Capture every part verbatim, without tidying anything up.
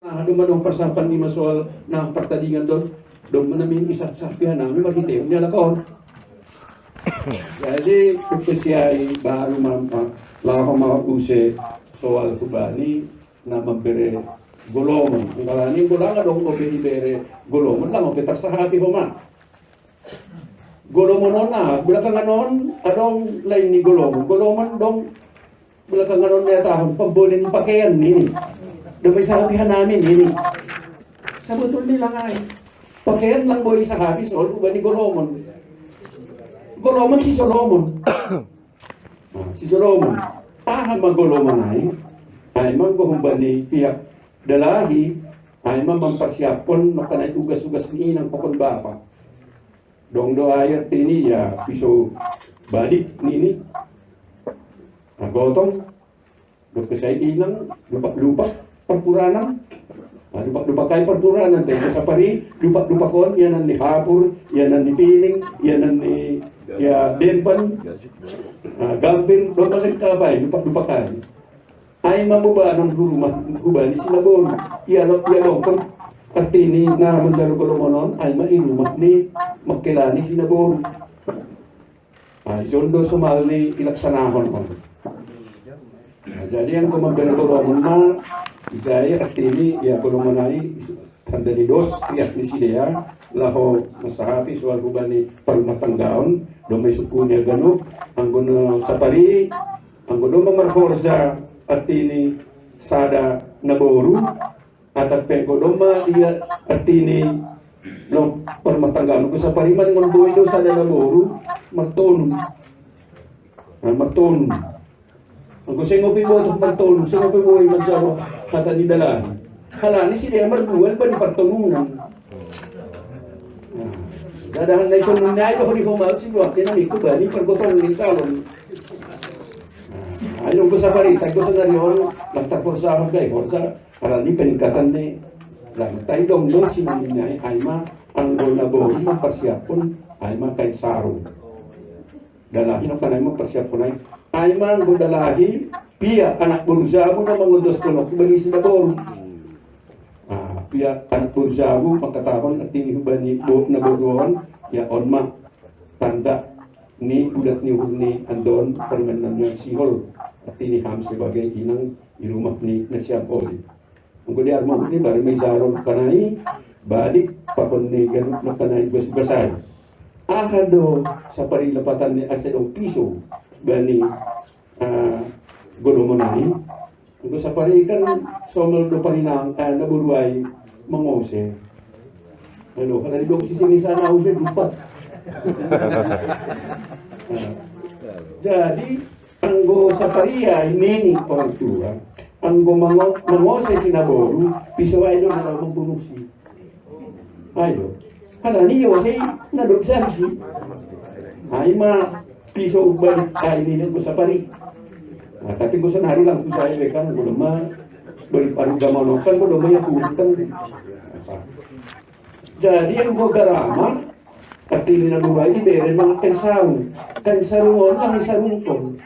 Ado ma dong pasapan ni ma soal na partadingan don. Dong ma namin isap-sapihan nami marhitehon ni alak on. Jadi, kupesiai baru mampa laho ma use soal hubani na mambere golomon. Ingkalani golanga dong obe ibere golomon, lang obe tarsahati homa. Golomon on na, belakangan on, adong lain ni golomon. Golomon dong belakangan on na tahun pembelian pakaian nini. Dong bisa lebih nami nini. Sebetulnya lang ai. Pakaian lang boi sahabi soal ubani golomon. Golomon si Solomon. Nah, si Solomon. Aha ma golomon ai. Ai ma go hubani pihak dalahi. Ai ma mempersiapkan makanai tugas-tugas ni inang pakon bapa. Dong do ayat ini ya piso badik nini. Nah, gotong. Dok kesai inang, lupa-lupa perpuranan. Nah, lupa-lupa kai perpuranan, teh sapari, lupa-lupa kon, ya nan ni hapur, ya nan ni pining, ya nan ni ya dempan, nah, gampir, dong malin kabai, lupa-lupa kai. Ai ma bubanon hurumah, hubani sinabon. Iya lo, iya dong kon. Artini na manjaro golomonon, ai ma i rumah ni makkelani sinabon. Nah, ijon do somal ni ilaksanahon on. Nah, jadi yang ko mambere golomon ma, isai artini ya golomon ai tanda ni dos ya ni sidea laho masahapi soal hubani parumah tanggaon, dong ma isukuni aganu, anggo na sapari, anggo dong ma marhorja artini sada naboru, atap pengko dong ma ia artini lo parumah tanggaon, anggo sapari ma ngon boi do sada naboru martonu. Nah, martonu. Anggo seng ope botoh martonu, seng ope boi manjalo hata ni dalahi. Halani sidea mardual bani partonunan. Nah, gadahan na ikon nai ko di homa si buat na iko bani pargotong ni kalon. Nah, ayo go sapari, taggo sanari on, lantar forsa on kai forsa, halani peningkatan ni. Nah, tai dong do sinaminyai ai ma anggo naboru mempersiapkan ai ma kain sarung. Dalahi no kanai mempersiapkan ai. Ai ma anggo dalahi pia anak boru jabu na mangodos kono ku bani sinabon. Ah, pia anak boru jabu mangkatahon artini hubani bo naboru on, ya on ma tanda ni bulat ni uhur ni andon permainan yang sihol artini ham sebagai inang di rumah ni nasiam oli. Anggo di arma ni bari ma ijalo kanai badik pakon ni ganup na kanai bas-basai. Aha do sapari lapatan ni asa dong piso bani ah, golomon ai. Anggo sapari kan somal do parinang eh, naboru ai mangose. Halo, halani dong sisi ni sana use dupat. Nah, jadi anggo sapari ai nini orang tua, anggo mango, mangose sinaboru, piso ai do na laho mambunuh si. Ai do. Halani iose i na dok sanksi. Ai ma piso ubali ai nini go sapari. Nah, tapi go sanari lang ku sai be kan go doma beri paru gamano kan go doma ya kurang kan. Jadi yang go garama artini naboru ai ibere mangan kain sarung. Kain sarung on lang isarungkon.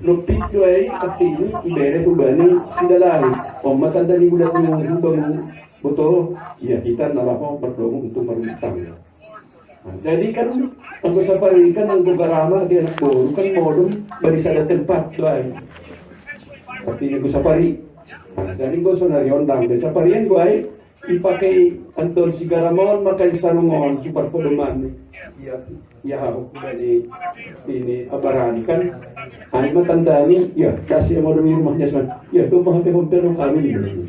Lopit do ai artini ibere hubani sidalahi. On ma tanda ni bulat ni uhur bamu boto, ya hita na laho mardomu untuk marumah tangga. Nah, jadi kan anggo sapari kan anggo garama di anak boru kan modom bani sada tempat do ai. Artini anggo sapari. Nah, jadi anggo sonari on dang be saparian do ai. Ipakai anton si garama on ma kain sarung on tu parpodoman. Iya, iya hau dari ini abarani kan. Ai ma tanda ni, ya dasi yang modom di rumahnya sana. Ya dong ma hape homper kawin.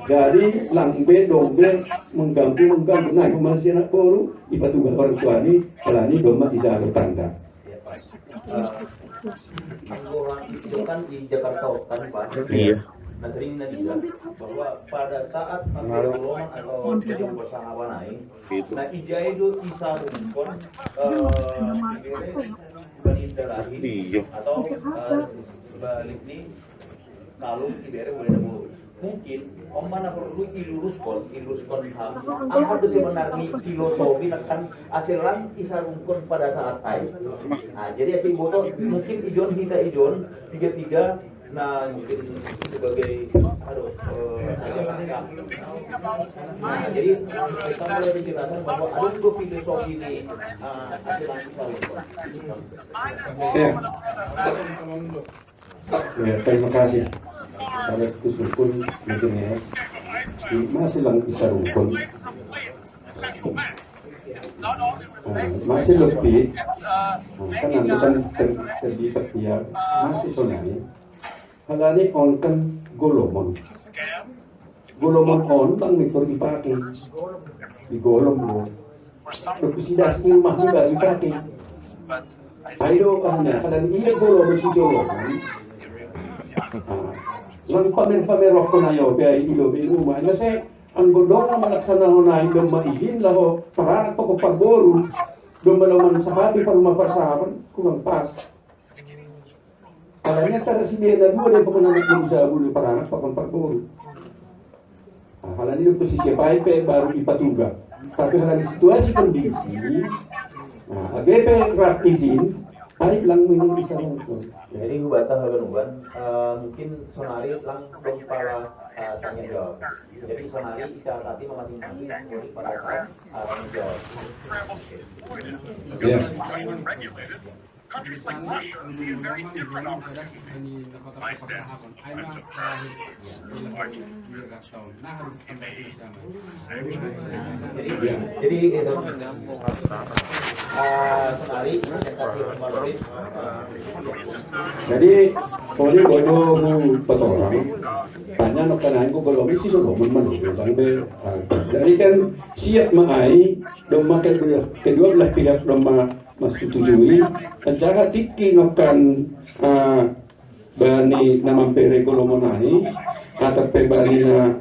Jadi lang be dong be mengganggu mengganggu nah yang masih anak boru ipatugas orang tua ni, halani dong ma ijalo tanda. Anggo itu kan di Jakarta kan Pak. Iya. Nah sering na dilihat bahwa pada saat nanti golongan atau jadi persahabatan naik, nah ijai do isarungkon eh bani dalahi Iya. Atau eh, sebalik ni kalau ibere boleh nabo mungkin on ma na perlu iluruskon, iluruskon ham. Aha do sebenarni filosofi na kan asa lang isarungkon pada saat ai. Nah, jadi asa iboto mungkin ijon hita ijon piga-piga Nah, mungkin sebagai, aduh, eh, tersangka. Nah, jadi kita mulai penjelasan bahwa ada dua filosofi di, eh, hasil analisa. Ya. Ya, terima kasih. Pada kusukun, Mister Yes. Masih lang isa rukun. Ah, masih lebih. Ah, kan anu kan ter- terlibat dia masih sonari. Halani on kan golomon. Golomon on lang mitur ipake. Di golom lo. Dokusidas imah ni baru ipake. Ayo hanya halani iya golomon si golomon. Ah, lang pamer-pamer waktu nayo biaya ilo binu mah. Ina se anggodong na malaksana ho nain dong maizin laho paranak pako parboru. Dong maloman sahabi parumah parsahaban kurang pas. Halani antara si dia na dua dari pako anak boru sahabu ni paranak pakon parboru. Nah, halani dong posisi apa pe baru ipatuga. Tapi halani situasi kondisi. Nah, age pe rat izin. Hai lang minum bisa nonton. Jadi hubata hagan uban, eh, mungkin sonari lang dong para, eh, tanya jawab. Jadi sonari ica tati masing-masing, jadi pada saat, eh, tanya jawab. Ya. Countries like Russia see a very different opportunity. My sense, I'm surprised. Jadi, jadi itu, eh, sonari presentasi kembali. Jadi, oli bodo mu patorang, tanya no kanain ko golomon si Solomon man, bilang be. Ah, jadi kan siap maai, dong ma kedua, kedua belah pihak dong ma- masetujui. Ancaha tikki no kan, ah, bani na mampere golomon ai, atape bani na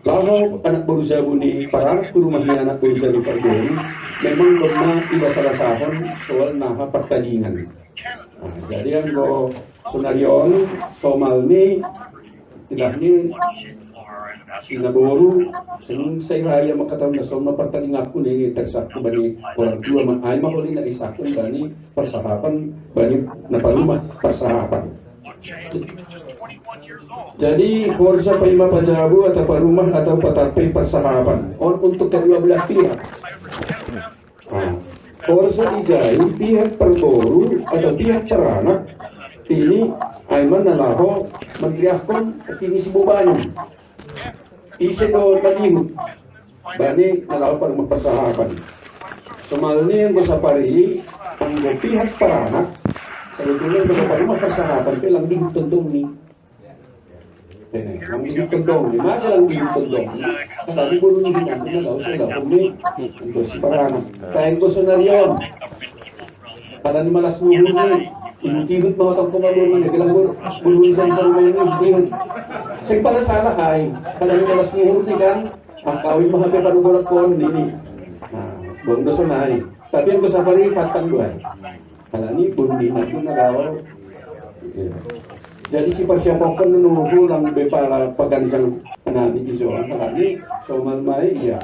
laho anak boru sahabu ni paranak tu rumah ni anak boru sahabu parboru. Memang dong ma iba salasahon soal naha partadingan. Nah, jadi anggo sonari on somal ni ilah ni si naboru sing sai raya makatau na soma partadinganku ni tersakku bani orang tua ma ai ma oli na isakun bani parsahapan bani na parumah parsahapan. Jadi horja paima pajabu atau parumah atau patape parsahapan on untuk kedua belah pihak. Nah, horja ijai pihak parboru atau pihak paranak ini ai ma na laho manriahkon ini si bobani. Ise do ladihut bani na laho parumah parsahapan. Somal ni anggo sapari anggo pihak paranak sebetulnya anggo parumah parsahapan pe lang dihut tondong ni. Ini, lang dihut tondong ni, masa lang dihut tondong ni. Kan tadi boru ni hinang na laho so laho ni. Anggo si paranak. Taen anggo sonari on. Halani malas luhur ni, ihut-ihut ma otang koma boru ni, bilang boru, boru ni sari parumah ni ihut-ihut. Sing pala salah ai. Halani malas luhur ni kan, ah kawin ma hape paruborakon ni. Nah, bong doson ai. Tapi anggo sapari patang do ai. Halani boru ni na tu na laho. Jadi si parsiapokon nunggu lang be pala paganjang nami ijo halani somal mai ya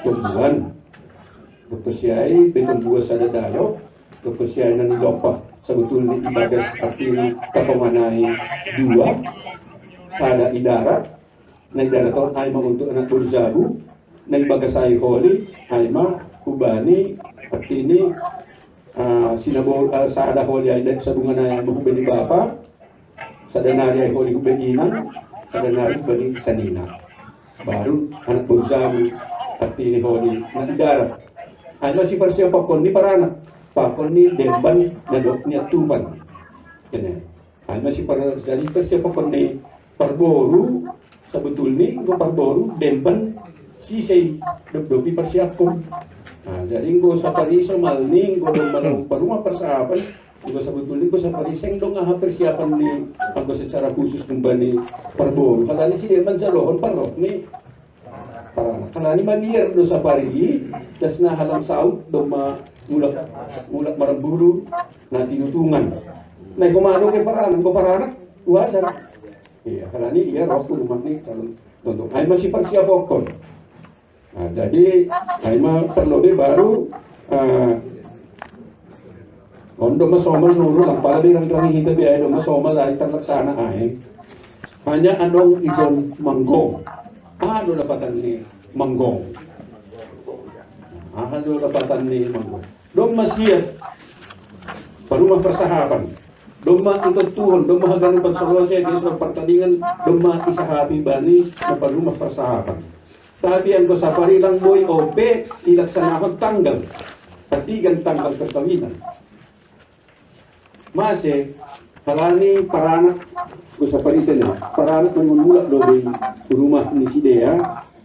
tombuan. Dokter siai be tombua sada dayo. Dokter siai na nilompa sebetulnya ibagas artini tapongan ai dua. Sada idarat. Na idarat on ai ma untuk anak boru sahabu. Na ibagas ai holi ai ma hubani artini, ah, sinabo, ah, sada holi ai dek sabungan ai ma hubani bapa. Sada nari ai holi hubani inang. Sada nari hubani sanina. Baru anak boru sahabu artini holi na idarat. Ai ma si parsiapokon ni paranak pakon ni demban na dok ni atuban. Kene. Ai ma si par jadi parsiapokon ni parboru sebetulni anggo parboru demban sisei dop-dopi parsiapkon. Nah, jadi anggo sapari somal ni anggo dong mala parumah parsahapan anggo sebetulni anggo sapari seng dong aha persiapan ni anggo secara khusus umpani parboru halani si demban jalohon parrok ni. Halani manier do sapari das na halang saut do ma mulak mulak marambulu na tinutungan. Na iko mano ke paranak, ko paranak wajar. Iya, halani iya roh tu rumah ni calon tonton. Ai ma si parsiapokon. Nah, jadi ai ma parlode baru, ah, Om dong masomal nuru lang pala birang-birang hita biaya dong masomal ay terlaksana ay. Hanya adong ison manggong. Ado dapatan ni manggong. Ado dapatan ni manggong. Dong masiat. Parumah persahapan. Dong ma ito tuhon, dong ma haganupan solusi, dia sudah pertandingan, dong ma isahapi bani, na parumah persahapan. Tapi anggo sapari lang boi ope, ilaksanahon tanggal. Katigan tanggal perkawinan. Mase, halani paranak, anggo sapari tene, paranak maningon mulak do boi rumah ni sidea,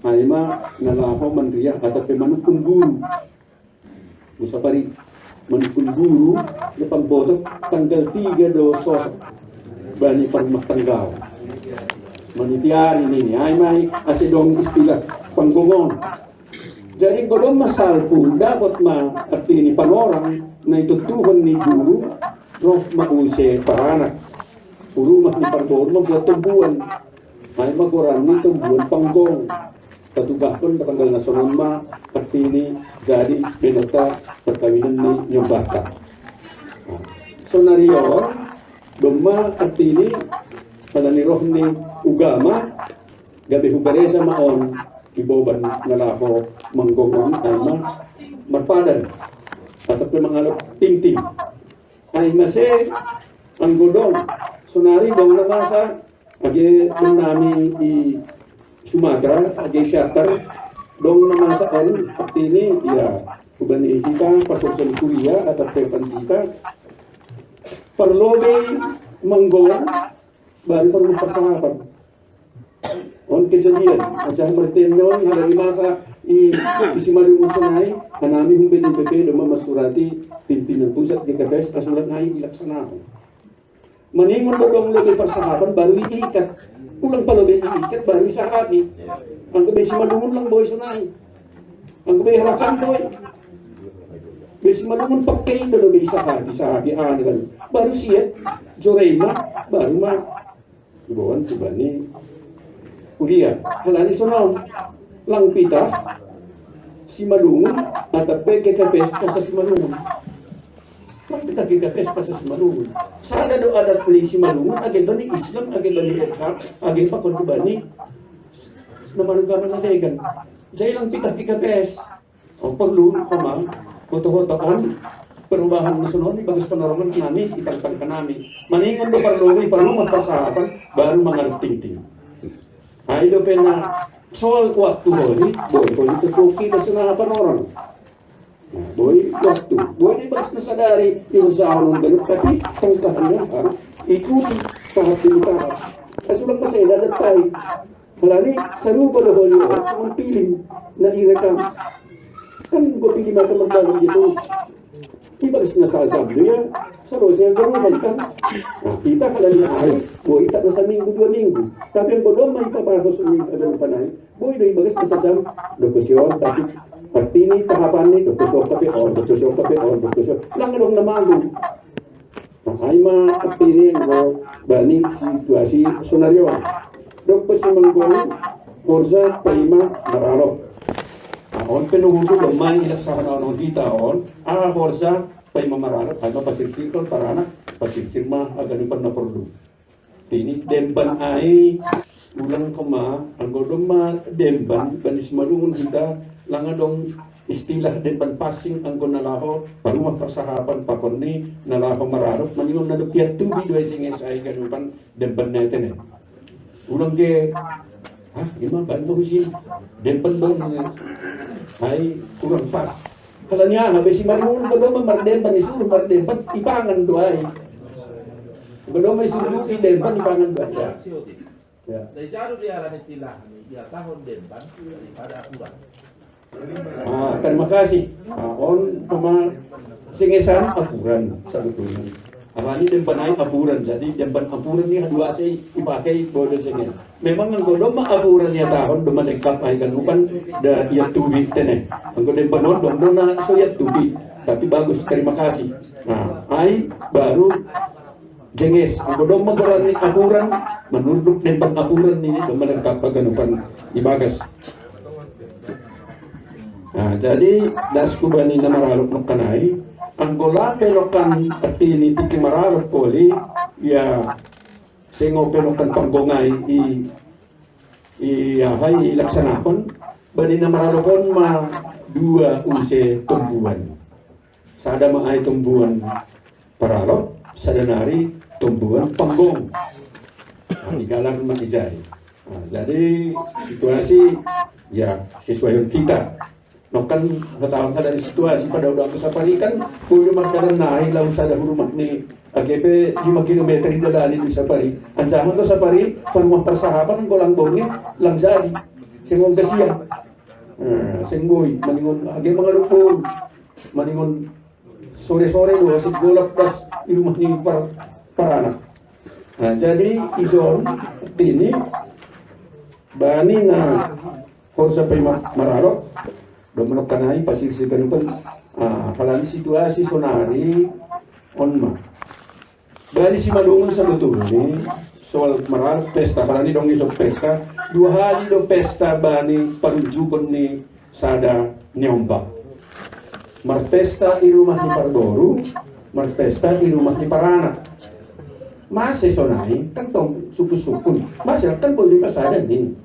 ai ma na laho manriah atau pe manukun guru. Anggo sapari manukun guru, dia pamboto tanggal tiga do sosok. Bani parumah tangga. Manitiari nini, ai mai ase dong istilah panggongon. Jadi anggo dong ma salpu, dapot ma artini panorang, na itutuhon ni guru, roh ma use paranak. Urumah ni parboru ma buat tombuan. Ai ma goran ni tombuan panggong. Patugahkon tanggal na sonon ma artini jadi benota perkawinan ni nyombahta. Nah, sonari on, dong ma artini, pala ni roh ni ugama, gabe hubaresa ma on, iboban na laho manggong on, ai ma marpadan. Atau pe mangalap tingting. Ai mase, anggo dong, sonari dong na masa, age dong nami i Sumatera, age Siater, dong na masa on, artini, ya, hubani hita, pakorson kuria, atau pe pan hita, parlobei manggong, baru parumah persahapan. On kejadian, macam merten on, ada di masa i, i Simalungun sonai, hanami humbeni P P doma masurati pimpinan pusat G K P S, asulan ai dilaksanakan. Maningon do dong lobei persahapan, baru iikat. Ulang pa lobei iikat, baru isahapi. Anggo be Simalungun lang boi sonai. Anggo be halakan boi. Be Simalungun pakai do lobei isahapi, isahapi, ah, kan. Baru siap, jorei ma, baru ma iboan tu bani kuria. Halani sonon, lang pitah Simalungun, atau pe G K P S asa Simalungun. Lang pitah G K P S asa Simalungun. Sada do adat ni Simalungun, age bani Islam, age bani Ekar, age pakon tu bani na marugama na degan. Jadi lang pitah G K P S. Oh, perlu, komang, foto-foto on, perubahan nasional di bagas penerangan nami, itang-tang nami. Maningon do perlu, perlu mempersahapan, baru mangarap tingting. Nah, itu pena soal waktu holi, boi holi terkoki, tersenang apa orang. Nah, boi waktu, boi di bagas nasadari, di usaha on, tapi tengkahnya harus ikuti tahap demi tahap. Asulang masih ada tai. Halani sarupa do holi on songon pilim na direkam. Kan go pilim akan mardalan dia terus. Ibagas na sasam dia, sarosia garuman kan. Nah, kita halani ai, boi tak na saminggu dua minggu. Tapi anggo doma ipaparos ni agan panai, boi do ibagas na sasam, dokosion, tapi artini tahapan ni, dokosion kape on, dokosion kape on, dokosion. Lang dong na manggung. Ai ma artini anggo bani situasi sonari on. Dok pe si manggong horja paima maralop. Nah, on pe nuhutu doma ilak sahonon hita on, ah, horja paima maralop, ai ma pasirsir on paranak, pasirsir ma haganupan na porlu. Ini demban ai, ulang koma, anggo doma demban, bani Simalungun hita, lang adong istilah demban passing anggo na laho parumah persahapan pakon ni na laho maralop, maningon na dopiat tubi do ai, sing S I ganupan demban na tene. Ulang ge, hah, ima ban do husin demban do na ai kurang pas. Halani aha, be Simalungun anggo doma mardemban, isuruh mardemban, ipangan do ai. Anggo doma isuruh i demban, ipangan do ai. Ya. Dari jadu dia alani tilah ni, dia tahun demban daripada aturan. Ah, terima kasih. Ah, on pema singesan apuran sebetulnya. Alani demban ai apuran, jadi demban apuran ni dua sei ipakai bodo singen. Memang anggo doma apuran ia tahun doma lengkap ai ganupan da ia tubi tene. Anggo demban on dong dona so ia tubi. Tapi bagus, terima kasih. Nah, ai baru jenges, anggo doma goran ni apuran, manurduk demban apuran ni doma lengkap haganupan ibagas. Nah, jadi das ku bani na maralop nokkanai, Anggo la pe nokkan artini tikki maralop koli, ya, seng ope nokkan panggongai i, i aha i laksanahon, bani na maralop on ma dua use tombuan. Sada ma ai tombuan paralop, sada nari tombuan panggong. Nah, digalar ma ijai. Nah, jadi situasi, ya, sesuai kita. Nokkan hataon halani situasi pada udah anggo sapari kan, kuli mardalan nai lau sada hu rumah ni, age pe lima kilometer i dalani di sapari. Anjaha anggo sapari parumah parsahapan anggo lang bongi lang jadi. Seng ongga siang. Nah, seng boi maningon age mangalop boru. Maningon sore-sore do ase golap das i rumah ni par, paranak. Nah, jadi ison tini bani na horja pe ma-, maralop do manokkan ai pasir siganupan. Ah, halani situasi sonari on ma. Bani Simalungun sabetulni soal maralop pesta, halani dong i do pesta, dua hali do pesta bani parunjukon ni sada ni ombak. Marpesta i rumah ni parboru, marpesta i rumah ni paranak. Mase sonai kan tong sukun-sukun. Mase kan boi dipasada ning.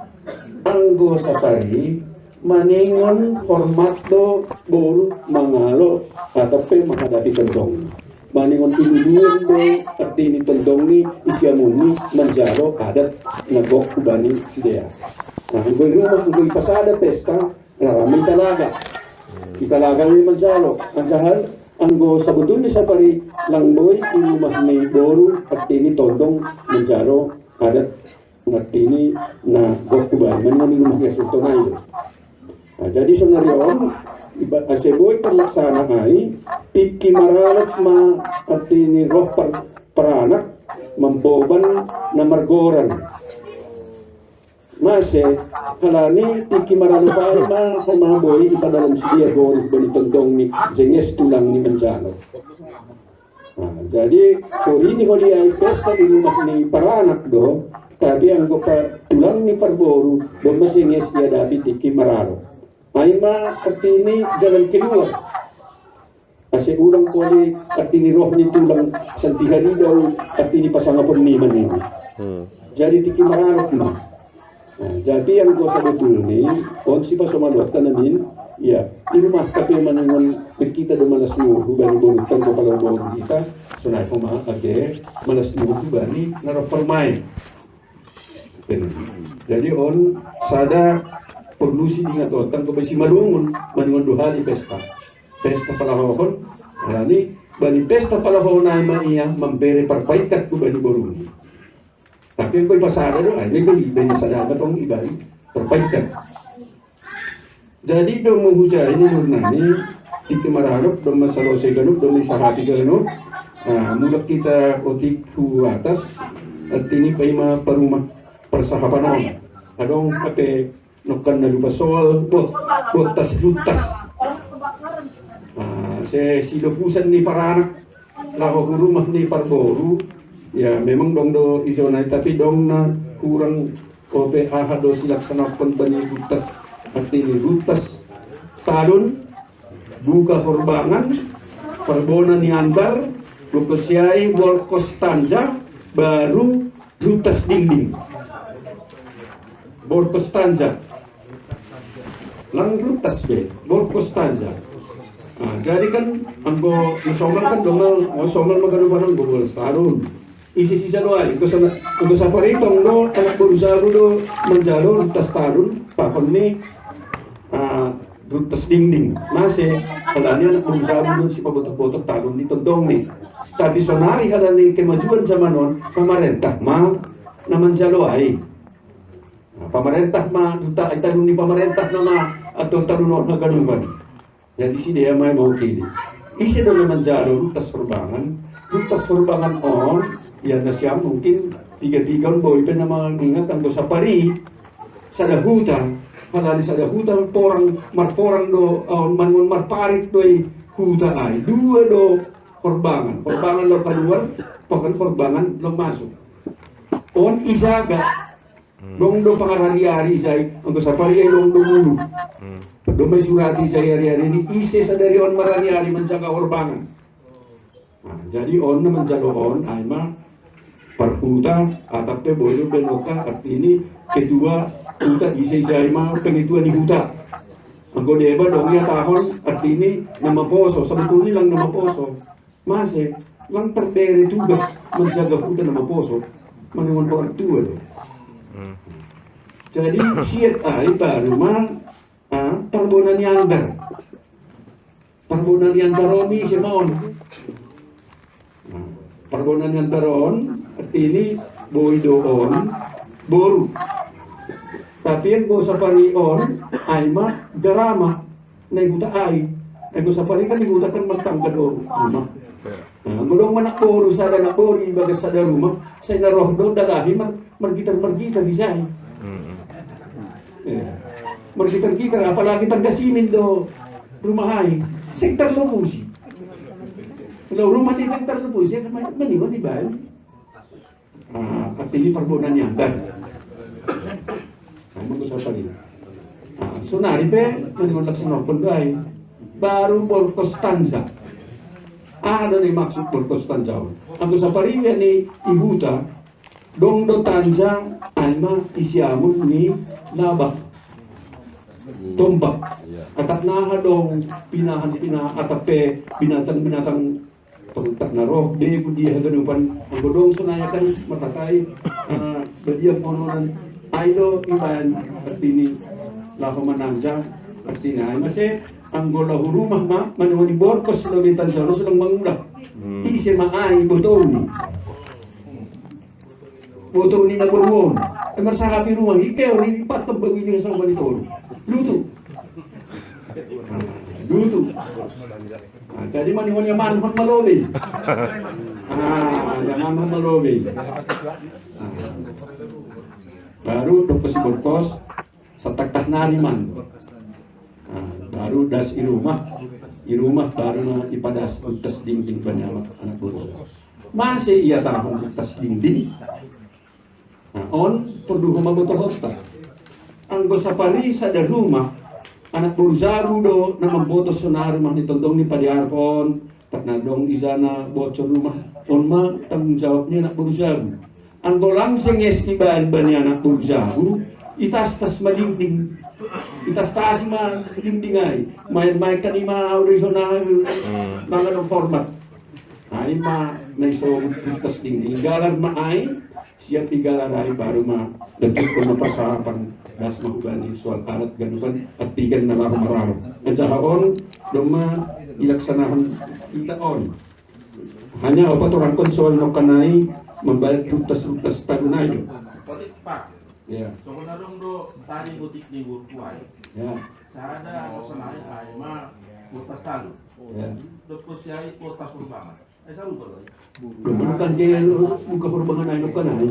Anggo sapari maningon hormat do boru mangalo atau pe menghadapi tondong. Maningon iluluan do artini tondong ni i siamun ni manjalo adat na gok hubani sidea. Nah, anggo i rumah anggo ipasada pesta, na rame italaga. Italaga i manjalo. Anjaha anggo sabetulni sapari lang boi i rumah ni boru artini tondong manjalo adat artini na gok hubani maningon i rumah ni asurton ai do. Nah, jadi sonari on iba ase boi terlaksana ai, tikki maralop ma artini roh par, paranak mamboban na margoran. Mase halani tikki maralop ai ma homa boi ipadalan sidea boru bani tondong ni jenges tulang ni manjalo. Nah, jadi porini holi ai pesta i rumah ni paranak do, tapi anggo pa, tulang ni parboru do ma jenges iadapi tikki maralop. Ai ma artini jalan keluar. Ase ulang koli artini roh ni tulang santi haridau artini pasangapon ni manini. Hmm. Jadi tikki maralop ma. Nah, jadi anggo sabetulni on sipasomalonta namin, ya, i rumah tapi maningon kita do malas ni uhu bani borutan do kalau boru kita, sonai homa age malas ni uhu bani na roh parmaen. Jadi on sada porlu si dingat otang ke besi malungun maningon dua hali pesta. Pesta palahohon, halani bani pesta palahohon ai ma ia mambere parpaikat tu bani boruni. Tapi anggo ipasada do ai, memang iba na sada ma tong ibari parpaikat. Jadi do ma hujai ni nurnani tikki maralop do ma salose ganup do ma isahapi ganup. Nah, mulak kita otik hu atas artini paima parumah parsahapan on. Adong ate nokkan na lupa soal bot, botas lutas. Nah, se silopusan ni paranak laho hu rumah ni parboru, ya memang dong do ijonai tapi dong na kurang ope aha do silaksanakon bani lutas artini lutas talun buka horbangan parbona ni andar luka siai bol kostanja baru lutas dinding. Bol kostanja lang lutas be bol kostanja. Nah, jadi kan anggo nasongal kan dongal, oh, songal maganupan anggo bol talun. Isi-sisa do ai, anggo sapari tong do anak boru sabu do manjalo lutas talun, pakon ni ah, lutas dinding. Mase halani anak boru sabu do sipabotoh-botoh talun ni tondong ni. Tapi sonari halani kemajuan zaman on, pamarentah ma na manjalo ai. Nah, pamarentah ma lutas ai talun ni pamarentah nama atau talun on haganupan. Jadi sidea ma i mawakili. Ise do na manjalo lutas horbangan? Lutas horbangan on, ya nasiam mungkin piga-piga on boi pe na mangingat anggo sapari sada huta, halani sada huta porang, marporang do, uh, manuan marparit do i huta ai. Dua do horbangan. Horbangan laho kaluar, pokan horbangan laho masuk. On ijaga. Hmm. Dong do pangarari-ari sai, anggo sapari ai dong do mulu. Hmm. Dong mai surati sai ari-ari ni ise sadari on marari-ari manjaga horbangan. Nah, jadi on na manjalo on, ai ma parhuta, atap pe boi do binoka, artini ketua huta, ise-ise ai ma pengetua ni huta. Anggo deba dong ihatahon, artini na maposo, sebetulni lang na maposo. Mase, lang tarbere tugas manjaga huta na maposo, maningon orang tua do. Hmm. Jadi siat ai baru ma, ah, parbona ni Andar. Parbona ni Andar on ise ma on. Nah, parbona ni Andar on, artini boi do on, boru. Tapi anggo sapari on, ai ma garama, na i huta ai. Anggo sapari kan i huta kan martangga do rumah. Nah, anggo dong ma anak boru, sada anak boru, ibagas sada rumah, sai na roh do dalahi mar-, margitar-margitar isai. Hmm. Eh, margitar-gitar, apalagi tangga simin do rumah ai. Seng tarlobusi. Laho rumah ni seng tarlobusi, kan ma-, maningon dibaen. Ah, artini parbona ni Andar. Ai ma anggo sapari. Ah, sonari pe maningon laksanaon do ai. Baru borkos tanja. Aha do na i maksud borkos tanja on? Anggo sapari iba ni i huta, dong do tanja, ai ma i siamun ni labah. Tombak. Iya. Atap na aha dong pinahan-pinahan, atap pe binatang-binatang tontak na roh, begu dia haganupan, anggo dong sonai kan matatai, ah, badia pononan, ai do ibaen artini laho mananja, artini ai mase, anggo laho rumah ma, maningon i borkos lobi tanja on sedang mangula. Hmm. Ise ma ai botouni. Botouni na boru on. E, marsahapi rumah i, keor i, patok babi ni sama ni toru. Lutu. Lutu. Nah, jadi maningon ia manhon ma lobi. Ah, ia manhon ma lobi. Ah. Baru dokos borkos, satakah nari man. Ah, baru das i rumah. I rumah baru na ipadas, utas dingding bani anak, anak boru. Mase ihatahon utas dingding. Nah, on porlu homa botohonta. Anggo sapari sada rumah, anak boru jabu do na mamboto sonari rumah ni tondong ni padiarhon, tak na dong ijana bocor rumah, on ma tanggung jawab ni anak boru jabu. Anggo lang senges ibaen bani anak boru jabu, itastas ma dingding. Itastasi ma dingding ai. Main-main kan ima au do ison ai. Hmm. Mangan hormat. Ai ma na iso utas dingding. Galar ma ai, siap igalar ai baru ma, dan cukup ma pasahapan, das ma hubani soal adat ganupan, atigan na laho mararo. Anjaha on, doma ilaksanahon kita on. Hanya opat orang kon soal nokanai, mambayar utas-utas tadunai do. Pak. Ya. Songon adong do tari gotik ni gurku ai. Ya. Sada sonai ai ma utas talu. Ya. Dokos ai utas urbangan. Ai sarupa do ai. Bukan dia buka urbangan ai, bukan ai.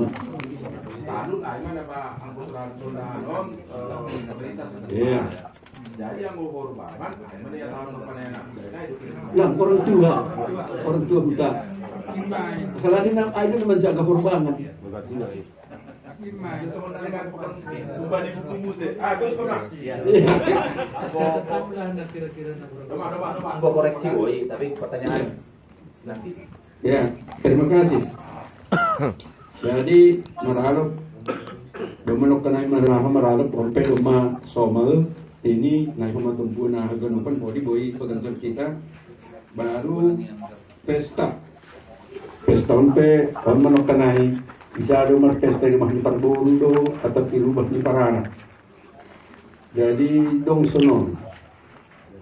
Talu ai ma na ba angkos ranto na non, eh, pemerintah. Iya. Jadi anggo urbangan ai ma dia tahu apa nena. Nah, itu. Nah, orang tua, orang tua kita. Kalau ini, ai na manjaga urbangan. Bukan tua, ya. Ubah di buku Muse. Ah, terus, Pak. Iya. Coba, coba, coba. Gua koreksi, woi, tapi pertanyaan nanti. Ya, terima kasih. Jadi, maralop, doma nokanai maralop, maralop, rompe doma somal, ini, naik rumah tumpu, nah, ganupan bodi, boi, peganjal kita, baru pesta. Pesta on pe, on ma nokanai, bisa do marpesta i rumah ni parboru do, atap i rumah ni paranak. Jadi, dong sonon.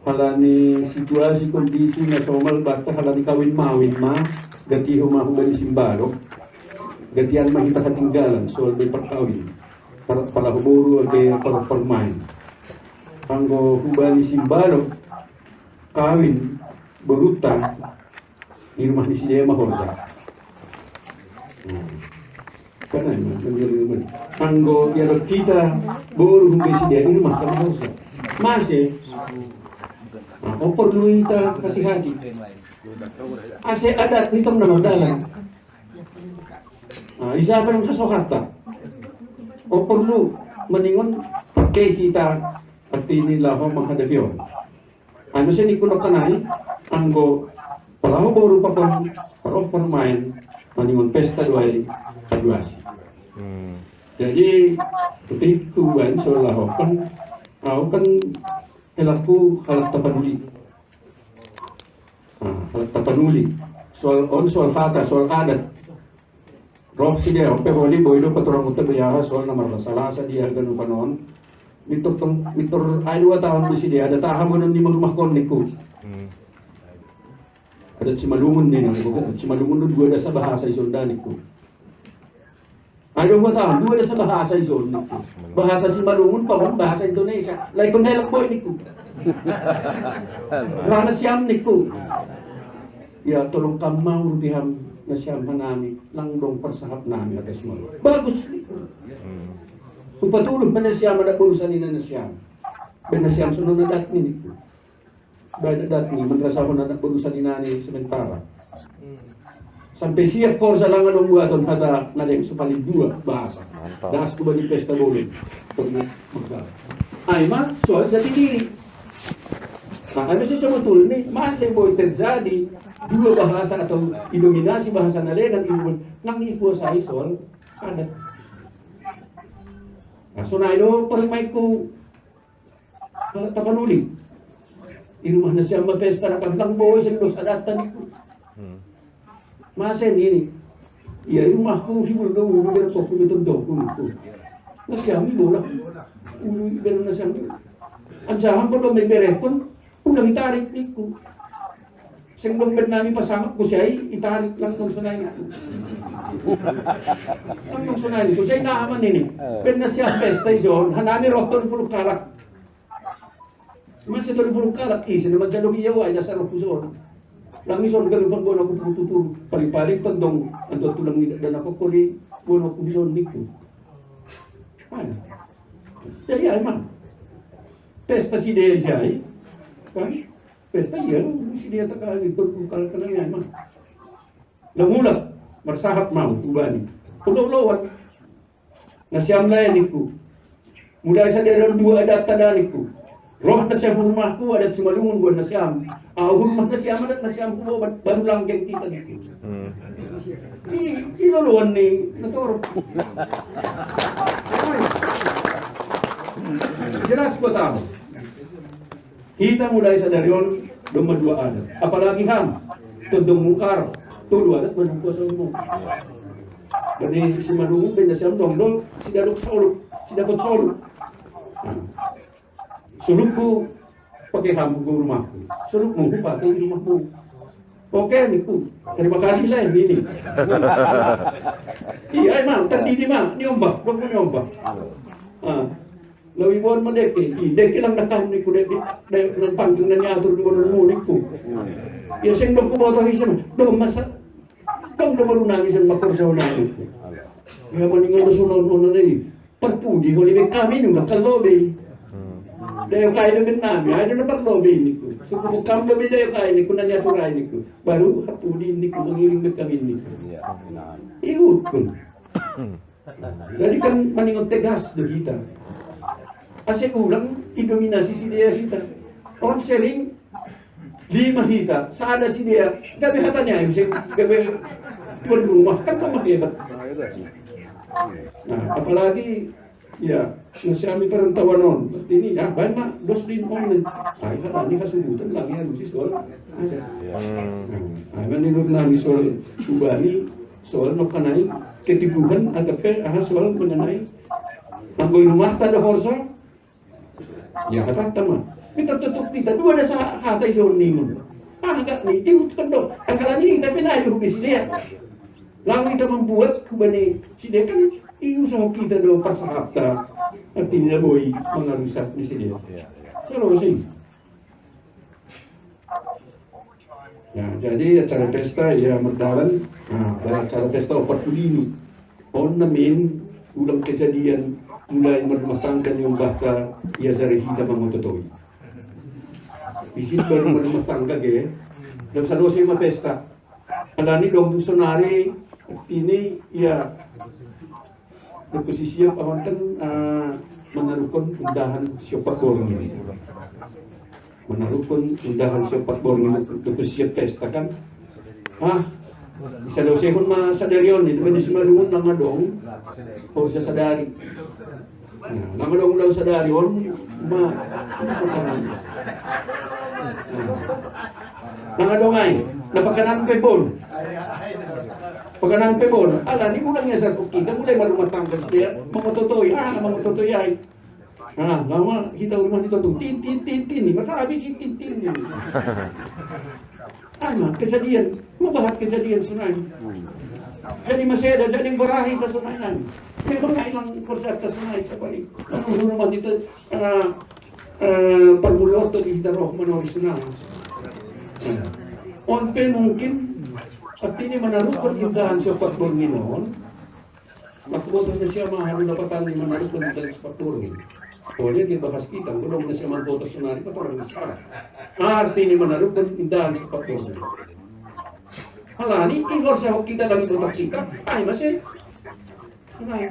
Halani situasi kondisi na somal banta halani kawin mawin ma, gati homa hubani Simbalok. Gatian ma hita hatinggalan, soal be parkawin. Par-, palaho boru age par-, parmain. Anggo hubani Simbalok, kawin, borunta, i rumah ni sidea ma horja. Hmm. Kan ai ma, kan dia rumah. Anggo dia do kita, boru hubani sidea, i rumah kan horja. Mase, nah, oporlu hita hati-hati. Ase adat ni tong na mardalan. Nah, isa pa nang kasohata. Oporlu maningon pake hita, artini laho menghadapi on. Anu, saya nikun nokanai, anggo Palaho boru pakon, palaho parumaen, maningon pesta do ai paduasi. Hmm. Jadi, ketika ubaen soal laho kan, au kan helaku halak Tapanuli. Ah, halak Tapanuli. Soal on, soal hata, soal adat. Roh sidea, ope holi boi do paturang uta beyaha soal na marlasa-lasa dia ganu panon. Mitur tong, mitur ai dua tahun di sidea, ada taha bonon di rumah kon niku. Hmm. Ada Simalungun ni, niku. Simalungun do dua dasa bahasa isonda niku. Ada dua tahun, dua dasa bahasa isonda niku. Bahasa Simalungun, pahon bahasa Indonesia. Lai kon helak boi niku. Rana siam niku. Ya, tolong kam mau di ham na siam hanami, langdong parsahap nami atas malu. Bagus niku. Hmm. Upatuluh mana siam ada urusan ini na siam. Bena siam sono na datni niku. Bena datni, menrasahon anak urusan inani sementara. Sampai siap kau salangan membuat hata nadeng supali dua bahasa. Mantap. Das ku bani pesta boleh. Pernah. Ai ma, soal jati diri. Nah, kami sih sebetulnya masih boleh terjadi dua bahasa atau didominasi bahasa nalengan ibu nang ikuasai soal adat. Nah, sonai do permaiku kalau Tapanuli. Di rumah na siam ma pesta na kablang boi seng dos adat taniku. Hmm. Masen ini. Iya, i rumahku hibul do ulu berpokku beton dongku niku. Na siam i bola. Ulu i beru na siam i. Ansahan bodo me berepon, ulang itarik niku. Seng dong ben nami pasangap ku siai, itarik langdong sonai niku. Langdong sonai niku, siai na aman ini. Ben na siam pesta ison, hanami roh tolu puluh kalak. Masa tolu puluh kalak, isi na manjalo iya wai dasar roh ku son. Lang ison galupan bono ku pututur, paling-paling tondong, anto tulang ni dan aku koli, bono ku son niku. Mana? Jadi ai ma. Pesta sidea siai. Kan? Pesta iya, sidea takali, tolu puluh kalak kana ai ma. Lamulak, marsahap mau, ubani. Ulo-uloan. Na siam lae niku. Mulai sadari on dua adat tada niku. Roh na siam rumahku adat Simalungun buan na siam. Au rumah na siam adat na siam ku baru langgeng kita niku. Hmm. I, iloloan ni, na torop. Jelas ku tahu. Hita mulai sadari on domma dua adat. Apalagi ham, tondong mungkar, tolu adat baru kuasa umum. Jadi Simalungun ben na siam dong dong, sidadok soluk, sidakot soluk. Nah, solukku pakai ham ku rumahku. Solukmu ku pakai rumahmu. Oke niku. Terima kasih lah ini. Iya emang tadi di ma, nyombah, dong nyombah. Ah. Lawi bon ma deke, i deke lang dakam niku deke, de nan pangking nan yatur di bonon mu niku. Ya seng dong ku boto hisen, dong masa, dong dong baru nangis yang makor sauna niku. Ya maningon do sunon ono dei. Parpudi holi be kami nu na kalobe. Dayo kai do ben nami, ai do na parlobe niku. Suku kam lobe dayo kai niku nan yatur ai niku. Baru hapudi niku mangiring be kami niku. Iya, benar. Ihut pun. Jadi kan maningon tegas do hita. Ase ulang idominasi sidea hita. On sering lima hita, sada sidea. Gabe hatanya ayo se gabe tuan rumah kan tambah hebat. Nah, apalagi ya, na siami perantauan on. Ini ya bae ma dos din on. Ai hatani hasubutan lagi alusi soal. Ada. Hmm. Nah, ai maningon nami soal ubani soal no kanai keteguhan agape aha soal mengenai tanggoi rumah tada horsa. Ya kata teman. Kita tutup kita dua ada sa hata ison nimun. Ah gak ni diut kendo. Angkala ni tapi na ibu bisi dia. Lalu kita membuat kubani si dia kan i usaha kita do pasahata. Artinya boi mengarusak di sini. Iya, iya. Selalu sih. Ya, jadi acara pesta ya merdalan. Nah, pada acara pesta opat puluh ini. On namin ulang kejadian mulai merumah tangga nyombah ka ya sari hita mangototoi. Di sini baru merumah tangga ge. Dan salosi ma pesta. Alani dong sonari ini ya posisi apa kan eh, menarukon undahan siopat borong ini. Manarukun undahan si Opat Borngin tu siap pesta kan. Ah, isa daw sehun ma sadari on, ini bani si Malungun nang adong. O sa sadari. Nah, nang adong daw sadari on, ma, nah. Nang adong ai, napakanan pe bon. Pakanan pe bon, ala ni ulang ya sa kita mulai marumah tangga sedia, mangototoy, ah, mangototoy ai. Nah, lama kita rumah ni tonton, tin, tin, tin, tin, ni masa habis tin, tin, tin, ni. Ano, kejadian, mabahat kejadian sunai. Jadi masih ada, jadi barahi ka sunai nan. Memang ilang kursa ka sunai, sabari. Ano, rumah ni to, ah, eh, perbuloto di kita roh manoris na. Eh, on pe mungkin, artini manarukun indahan si Opat Borngin on, Magbotos na siya, mahal na patan ni manarukun indahan si Opat Borngin. Pole di bahas kita, belum na siya magbotos na rin, patorang na siya. Artini manarukun indahan si Opat Borngin. Ala ni, igor sa kita lagi botak kita, ay, masih. Sunai.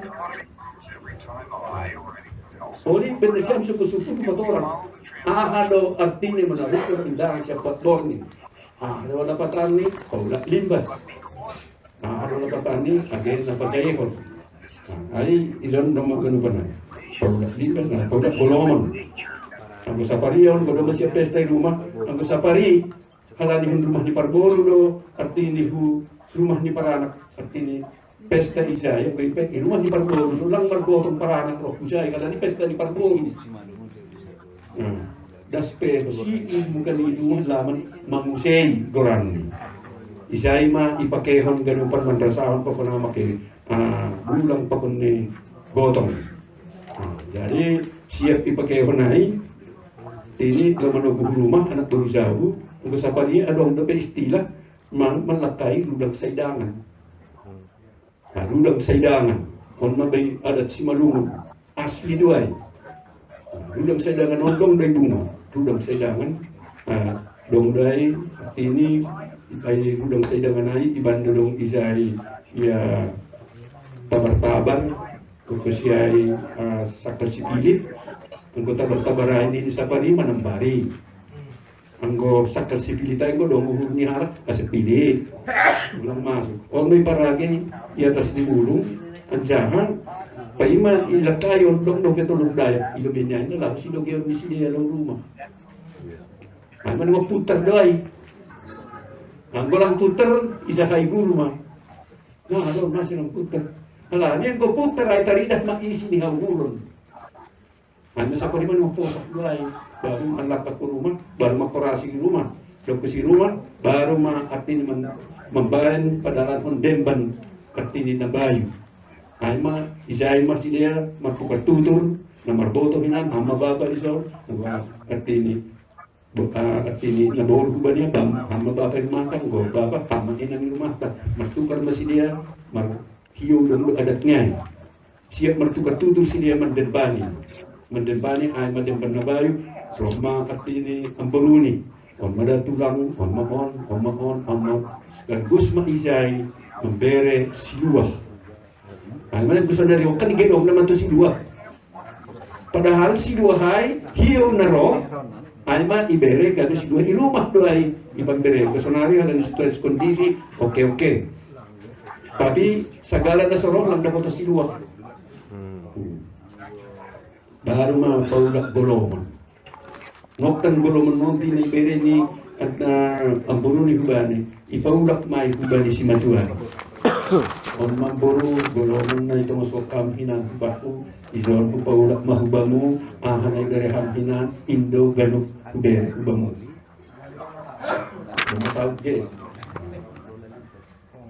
Pole, benar siya suku-suku tu patorang. Aha do artini manarukun indahan si Opat Borngin. Aha do dapatan ni, paulak limbas. Nah, anu na patani, age na pajaihon. Nah, ai ilan nama ganu bana. Paulak limbas, nah, paulak golomon. Anggo sapari on, godang ma siap pesta i rumah. Anggo sapari, halani hun rumah ni parboru do, artini hu rumah ni paranak, artini pesta ijai, anggo i pe i rumah ni parboru do, lang margotong paranak roh hujai, halani pesta ni parboru. Nah, das pe si i bukan i rumah laman mangusei goranni. Isai ma ipakehon ganupan manrasahon pakon ama ke, ah, bulang pakon ni gotong. Nah, jadi siap ipakehon ai, ini lo manogu rumah anak boru jabu, anggo sapari adong dope istilah ma-, malakai rudang saidangan. Nah, rudang saidangan. On ma bai adat Simalungun. Asli do ai. Nah, rudang saidangan on dong do ai bunga. Rudang saidangan. Nah, dong do ai ini ai rudang saidangan ai iban do dong ijai ia tabar-tabar. Kukusiai, ah, sakal sipilit. Anggo tabar-tabar ai ni sapari manambari. Anggo sakal sipilit ai anggo dong uhur ni halak, ah, sipilit. Ulang masuk. On ma iparage i atas ni bulung, anjaha paima ilakai on dong dope tolor dayak, i lobei ni ai na laho sidogeon ni sidea laho rumah. Ai manang putar do ai. Anggo lang putar, ijahai guru ma. Nah, adong masih lang putar. Alani anggo putar ai taridah ma isi ni hauhuron. Hanya sapari manang posak do ai, baru manlangkah ke rumah, baru makorasi di rumah. Dok ke si rumah, baru ma artini man-, mambaen padalankon demban artini na bayu. Ai ma, ijai ma sidea martukar tutur, na marboto hinan, ama bapa dison, artini, bo-, ah, artini na boru hubani abang, ama bapa i rumah tanggo, bapa, ama hinan i rumah tanggo, martukar ma sidea, mar-, hiou dong do adat ni ai. Siap martukar tutur sidea mandembani. Mandembani ai mandemban na bayu, roh ma artini amboruni. On ma da tulang, on ma on, on ma on, on ma on. Sekaligus ma ijai mambere siluah. Ai mana bisa dari okan gedong nama tu siluah. Padahal siluah ai, hiou na roh, ai ma ibere gabe siluah i rumah do ai. Iban bere, kesonari ada di situasi kondisi, oke, oke. Tapi sagala na so roh lang dapotan siluah. Hmm. Baru ma paulak golomon. Nokkan golomon nonti na ibere ni, ah, amboruni hubani. Ipaulak ma i hubani simatuan. On ma boru, golomon na i tonga sokam hinan hubahu. Ison hupaulak ma hubamu, aha na ibere ham hinan, indo ganup hubere hubamu. Dong saut ge.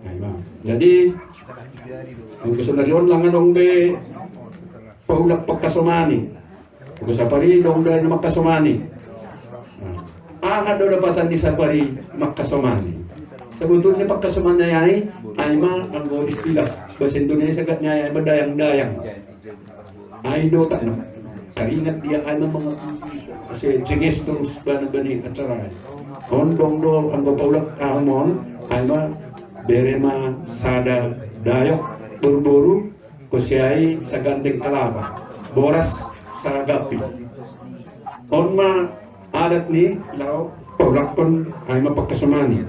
Nah, ima. Jadi, anggo sonari on lang adong be paulak pangkasomani. Anggo sapari dong do ai na mangkasomani. Nah, aha do dapatan ni sapari mangkasomani? Sebetulnya pangkasomani ai, ai ma anggo istilah bahasa Indonesia gat ni ai, ai ma dayang-dayang. Ai do tak no. Taringat dia ai ma mangapusi. Ase jenges terus bana bani acara ai. On dong do anggo paulak aham on, ai ma bere ma sada dayok boru-boru, kusiai sagandeng kalapa. Boras sagapi. On ma adat ni laho paulakkon ai mapakasomani.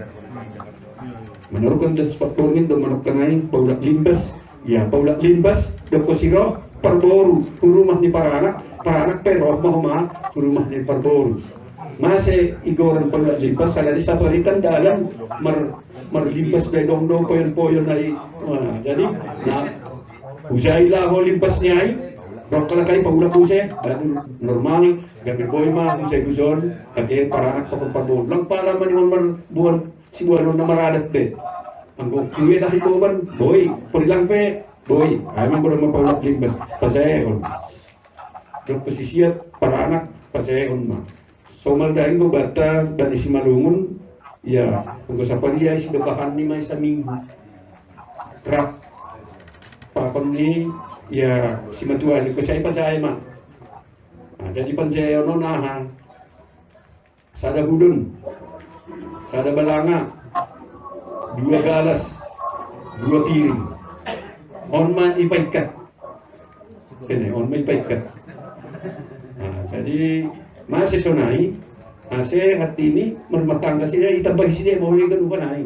Manurukon das papormin do manukkan ai paulak limbas. Ya, paulak limbas do kosiro parboru, hurumah ni paranak, paranak pe roh mahoma hurumah ni parboru. Mase igoran paulak limbas, salani saparitan dalan mar marlimbas be dong do poyon-poyon ai. Jadi na usai laho limbas ni ai, rok kalakai paulak use, baru normal. Gabe boi ma usai guson, ake paranak pakon parboru lang pala mani mar buan si buanon na maradat be. Anggo kue dahi boban boi, porilang pe boi. Ai manggoda mapaulak limbas pasaehon. Dok pesisiat paranak pasaehon ma. Somal daeng go bata dari Simalungun. Ya, anggo saparia si dokahan ni mai saminggu. Rap pakon ni ya simatua ni kusai pasae ma. Nah, jadi pansaeon on aha? Sada hudon, sada balanga, dua galas, dua piring. On ma ipaikat. Kene on ma ipaikat. Nah, jadi mase sonai, mase hati ini merumah tangga sida itambahi sida mau ligan upanai.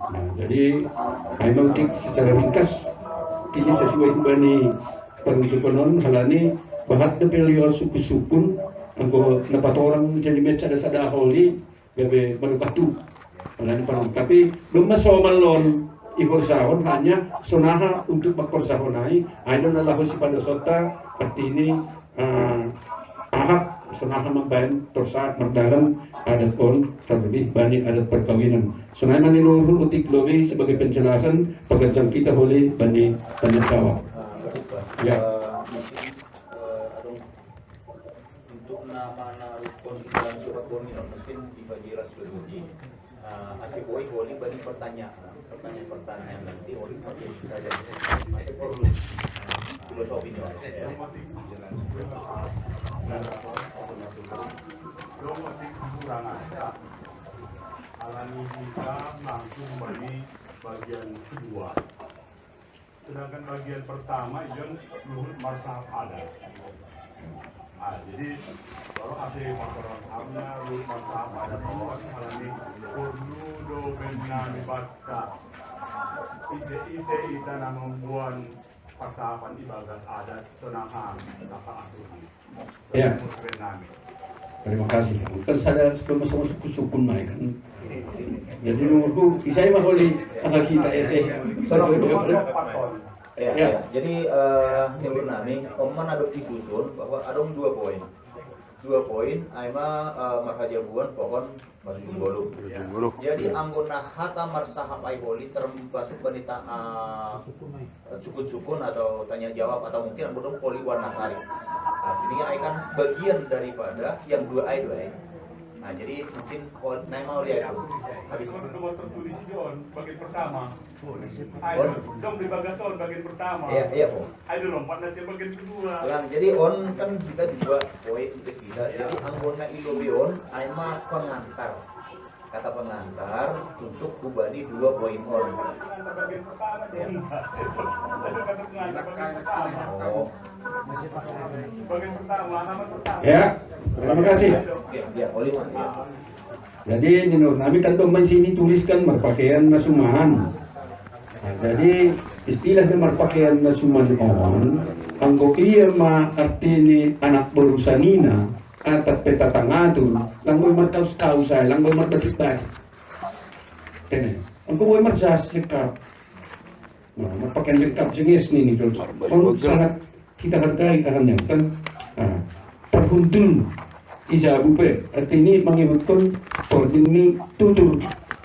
Nah, jadi ai mautik secara ringkas kini sesuai hubani paruncukonon halani bahat da pelio sukun-sukun anggo napatorang jadi mecada sada holi gabe manukatu. Halani parang tapi belum masomal lon ihorsahon hanya sonaha untuk makorsahonai ai do na laho sipada sota arti ini. Ah, ahak sonaha mambaen torsa mardalan adat on terlebih bani adat perkawinan. Sonai ma ni luhur utik lobi sebagai penjelasan pekerjaan kita holi bani tanya jawab. Ya. Untuk nama na rukun Islam surat boni mungkin dibagi ras dulu. Nah, asik boy holi bani pertanyaan. Pertanyaan-pertanyaan nanti holi pakai saja. Masih perlu filosofi ni orang ya. Alani kita langsung bagi bagian kedua. Sedangkan bagian pertama ijon luhut marsahap adat. Ah, jadi baru asli pasaran hamna luhut marsahap adat on alani perlu do benna ni batta. Ise-ise ita na membuan pasahapan ibagas adat sonaha tapa atur. Ya. Terima kasih. Kan sada sudah masuk sukun-sukun mai kan. Jadi nunggu isai mah holi angka kita ya sih. Ya, ya. Jadi eh, menurut nami, oman ada disusun bahwa ada dua poin. Dua poin, aima eh, marhajabuan pohon masuk golu. Jadi anggona hata marsahap ai holi termasuk wanita eh, sukun-sukun atau tanya jawab atau mungkin anggona poli warna sari. Artinya ai kan bagian daripada yang dua ai dua ai. Nah, jadi mungkin hol, nah mau lihat itu. Habis Nomor tertulis itu on bagian pertama. Ayo, dong di bagason bagian pertama. Iya, iya, Bung. Ayo lompat nasi bagian kedua. Lang, jadi on kan kita dua poin itu kita. Jadi anggona ilobi on, aima pengantar. Kata pengantar untuk kubani dua poin on. Bagian pertama dong. Ada kata pengantar bagian pertama. Oh, Bagian pertama, halaman pertama. Ya, terima kasih. oke, ya, polis. Ya. Jadi ni Nur nami kan dong sini tuliskan marpakaian na suman. Nah, jadi istilah na marpakaian na suman on anggo iya ma artini anak boru sanina atap pe tatangatur lang boi markaus-kaus ai lang boi marbatik-batik. Kene anggo boi marjas lengkap. Nah, marpakaian lengkap jenges nini dong. On sangat kita hargai karena kan ah, parhuntul i jabu pe artini mangihutkon tording ni tutur.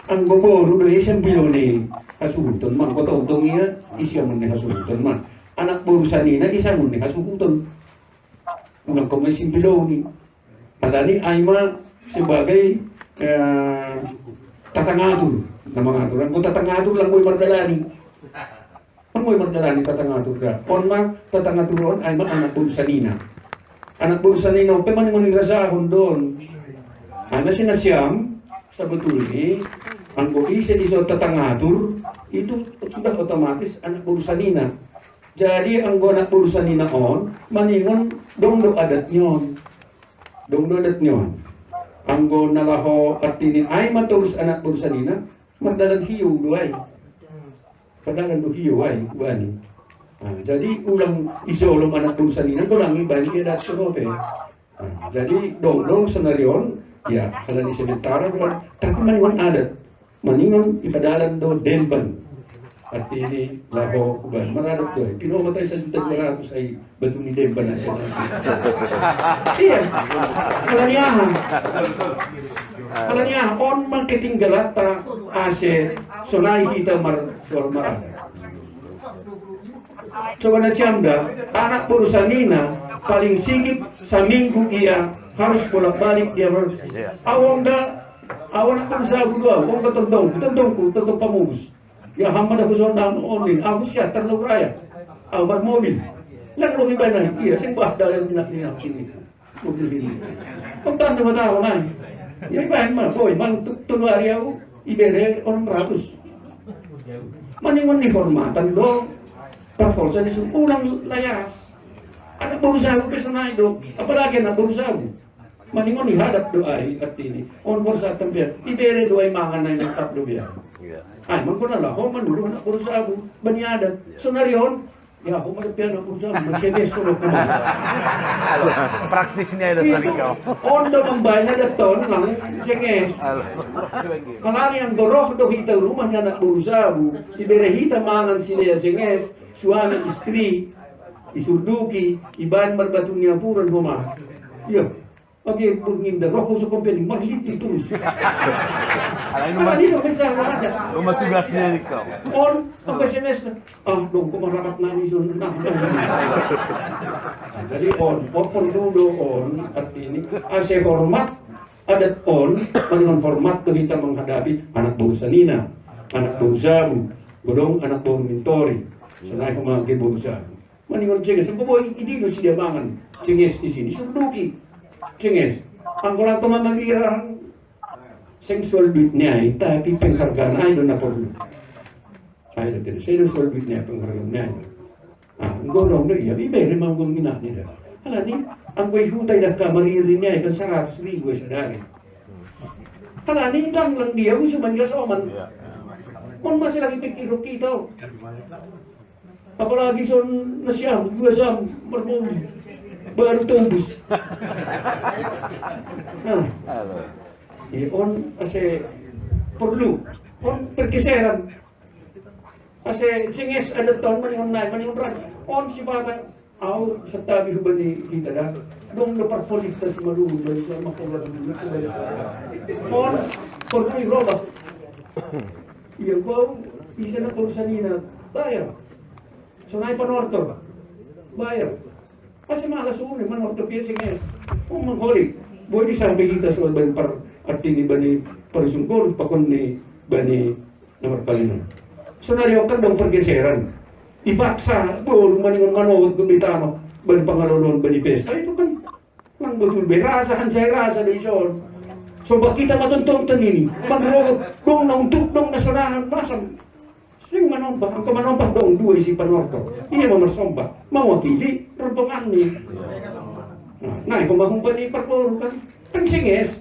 Anggo boru do i sambilou ni hasuhuton ma anggo tongtong ia i siamun ni hasuhuton ma. Anak boru sanina i siamun ni hasuhuton. Ulang ko ma i simbilou ni. Alani ai ma sebagai eh, tatangatur na mangatur. Anggo tatangatur lang boi mardalani. Lang boi mardalani tatangatur da. On ma tatangatur on ai ma anak boru sanina. Anak boru sanina on pe maningon irasahon do on. Ai ma sinasiam sebetulni anggo ise ise on tatangatur itu sudah otomatis anak boru sanina. Jadi anggo anak boru sanina on maningon dong do adat ni on. Dong do adat ni on. Anggo na laho artini ai ma torus anak boru sanina, mardalan hiou do ai. Padalan do hiou ai, bani. Ah, jadi ulang isolom anak boru sanina, ulang ibani dia datang ope. Ah, jadi dong, dong sonari on, ya, kalau di sementara, tapi maningon adat. Maningon ipadalan do demban. Artini laho huban. Maradat do ai. Pinomat ai sajuta dua ratus ai batu ni demban ai. Iya. Alani aha? Alani aha? On ma ketinggalanta ase sonai hita mar-, soal maradat. Coba nasiam da, anak boru sanina paling sigit saminggu ia harus bolak-balik dia ber-, au on da, au anak boru sabu do au, on da tondongku, tondongku, tondong pamubus. Ya, hamba da huson dam onin, aku siat terlalu raya. Au marmobil. Lang logi banai, iya, sing bah dalam minat minat ini. Mobil ini. Kontan dua tahun ai. Ya, ibaen ma, boy, mang tu-, tolu hari au, ibere onom ratus. Maningon ni hormatan do, parforsa ni sun ulang layas. Anak boru sabu pe sonai do, apalagi anak boru sabu. Maningon ihadap do ai artini. On forsa tampian. Ibere do ai mangan ai mantap do biar. Iya. Ai mangkona laho manuru anak boru sabu. Bani adat. Sonari on. Ya, aku ada pian anak boru sabu. Mancebes sono kuma. Praktis ni ada sari kau. On do mambaen adat on lang cenges. Halo. Malani yang goroh do hita rumah ni anak boru sabu. Ibere hita mangan si dia cenges. Suami istri. Isurduki. Ibaen marbatu ni apuran homa. Iya. Age burngin da roh so kompeni marliti tulus. Ala ini Ala rumah, ini dong bisa ada. Rumah tugasnya nih kau. On, sampai semester. Ah, dong, kok marapat nani sun. Nah, nah. Nah, jadi on, on perlu do on, artini. Ase hormat, adat on, maningon hormat do hita menghadapi anak boru sanina, anak boru sabu, godong anak boru mintori, sonai homa age boru sabu. Maningon cenges, anggo boi, i dilo si dia mangan. Cenges di sini, sunduki. Cenges. Anggo lang toma mabirang. Seng soal duit ni ai, tapi penghargaan ai do na porlu. Ai do tadi, seng soal duit ni ai, penghargaan ni ai. Ah, anggo dong do iya, ibere ma anggo minat ni da. Alani, anggo i huta i da ka mariri ni ai kan saratus ribu ai sadari. Alani, ndang lang dia, usu man dia soman. Iya. On masih lagi pikir kita. Apalagi son nasiam, dua jam bermobil. Baru tembus. Nah, halo. Iya, on ase perlu. On pergeseran. Ase cenges adat on maningon nai, maningon ras. On si batang. Au satabi hubani hita da. Dong do parpolitik si malu, bani sama kola dulu. On perlu roba. Iya, kau bisa na urusan ina. Bayar. Sonai panortor. Bayar. Pasti malas umi manortor pia sing es. Oh, mangholik. Boi di sampe hita soal bani par-, artini bani parisungkon, pakon ni bani nomor paling. Sonari okan dong pergeseran. Ipaksa, bolu maningon manohot do be tano. Bani pangalolon, bani pesta. Itu kan. Nang betul be rasa, hansai rasa do ison. Somba kita matonton ini. Manrohot, dong na untuk, dong na sorangan, masam. Sering manompa, angka manompa dong dua isi panorto. Iya ma marsomba, mawakili rombongan ni. Nah, nah, iko mahumpa ni parboru kan. Kan singes.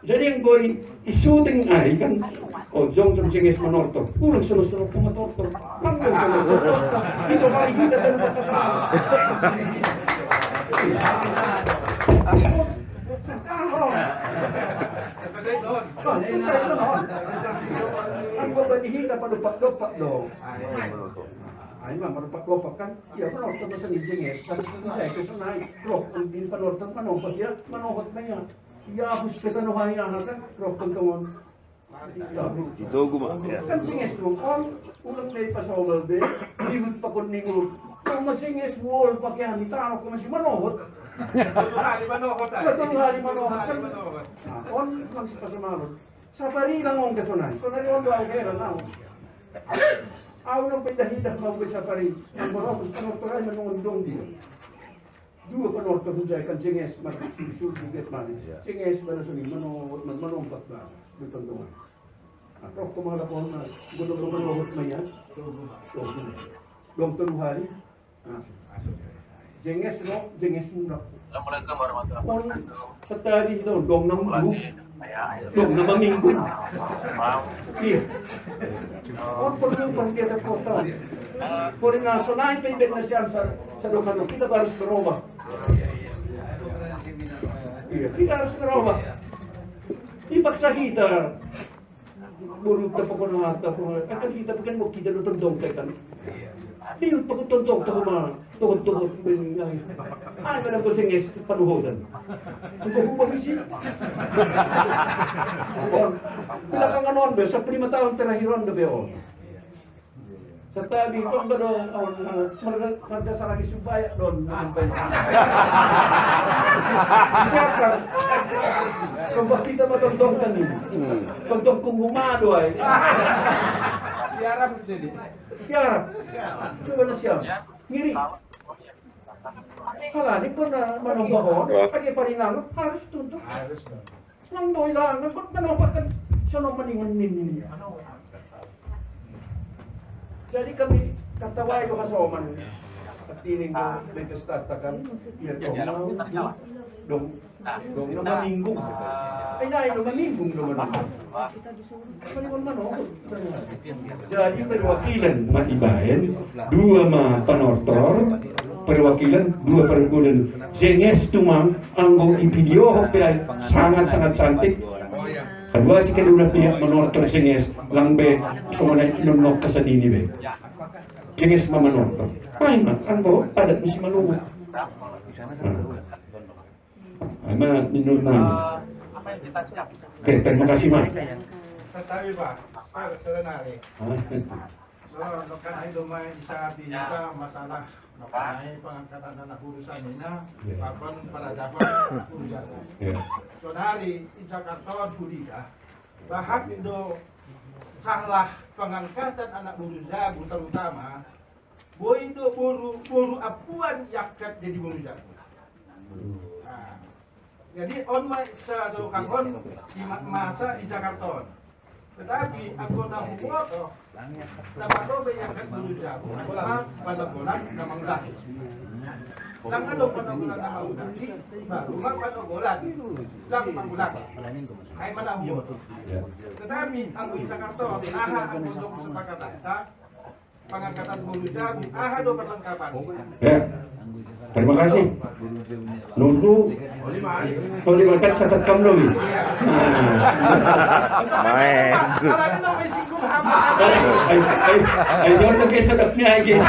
Jadi yang goi isuting ai kan. Oh, jong jong singes manorto. Ulang sono sono pematorto. Langsung sono manorto. Itu paling kita dan bakasana. Kan gua bani hita padopak-dopak dong. Ai ma madopak-dopak kan. Iya, manortor masa ni jenges. Tapi saya ke sana. Roh, ang din panortor, manompa dia, manohot na iya. Iya, hapus pe tano haya kan. Roh, tontongon. Ito guma. Kan singes dong, on, ulang na ipasobal de, lihut pakon ni guru. Kau masinges wol pakian ni tano, kau masih manohot. Tolu hari manohot, ai. Tolu hari manohot, kan? Nah, on, lang si pasamalot. Sapari lang on ka sonai. Sonari on do au heran au. Au nang pindah-indah mau ke sapari. Ang borok, ang otoray manungundong dia. Dua panortor hujai kan jenges, mar-, sur-, sur-, biget mani. Iya. Jenges bana suni, mano-, man-, manompat bana. Betul dong. Nah, roh ko malapor na, godong ko manohot maya. Dong tolu hari. Nah. Jenges no, jenges muna. Assalamualaikum warahmatullahi wabarakatuh. Setadi itu dong nang bu, dong nama minggu. Iya. On perlu pergi ke kota. Koordinasi naik pe ben nasian sa, sa dong kanu. Kita harus berubah. Iya, kita harus berubah. Dipaksa kita. Buru ta poko na ta poko na. Akan kita bukan mau kita nonton dongkai kan. Di poko tonton to ma. Toho toho ben ngai. Ay, kada ko singis panuhodan. Ko hubang isi. Belakangan on be, sa lima tahun terakhir on be on. Satabi kong ka don, oh, marga, marga saragi subaya don. Siapa? Coba kita ma dongdong kan ini. Dongdong kung humado ay. Tiarap sendiri. Tiarap. Coba na siya. Ngiri. Hala, di ko na manong bahon. Lagi parinang, harus tuntut. Harus. Nang doi lang, nang kut manong pakan. Sono maningon nini. Jadi kami katawai do kasoman. Katining do bentes tatakan. Ya, dong, dong, dong, dong, na maminggu. Ay, na, dong maminggu, dong maminggu. Kami pun mano, jadi perwakilan ma ibaen, dua ma panortor, perwakilan, dua perwakilan. Jenges tumang, anggo i video pe ay, sangat-sangat cantik. Kedua si kedua pihak menortor jenges, lang be, semua naik nunok ke seni ini be. Jenges ma menortor. Ay, ma, anggo, adat musim malumu. Ay, ma, minum nang. Oke, terima kasih, ma. Tatabi, Pak. Pak, saudara. Ah. So, no kan ay domai isa artinya masalah no kan ay pangangkatan anak urusan ina, ya, apan pada dapat urusan. Ya. Saudari, i Jakarta on hudita, bahak do salah pangangkatan anak boru jabu, terutama boi do boru, boru apuan yakkat jadi boru jabu. Nah, jadi on ma sa dongkan on di ma-, masa di Jakarta on. Tetapi anggo na huboto, na pado be yakkat boru jabu, bola panogolan na mangulaki. Lang adong panogolan na mangulaki, baru ma panogolan lang mangulaki. Ay ma na huboto. Tetapi anggo di Jakarta on, aha anggo dong kesepakatan, ta? Pangangkatan boru jabu, aha do perlengkapan? Ya. Terima kasih. Nunggu. Oli mangkat catat kam dulu. Main. Kalau ini no basic guru hamba. Ay, ay, ay, ay, siya na kayo sa dapnya, ay, guys.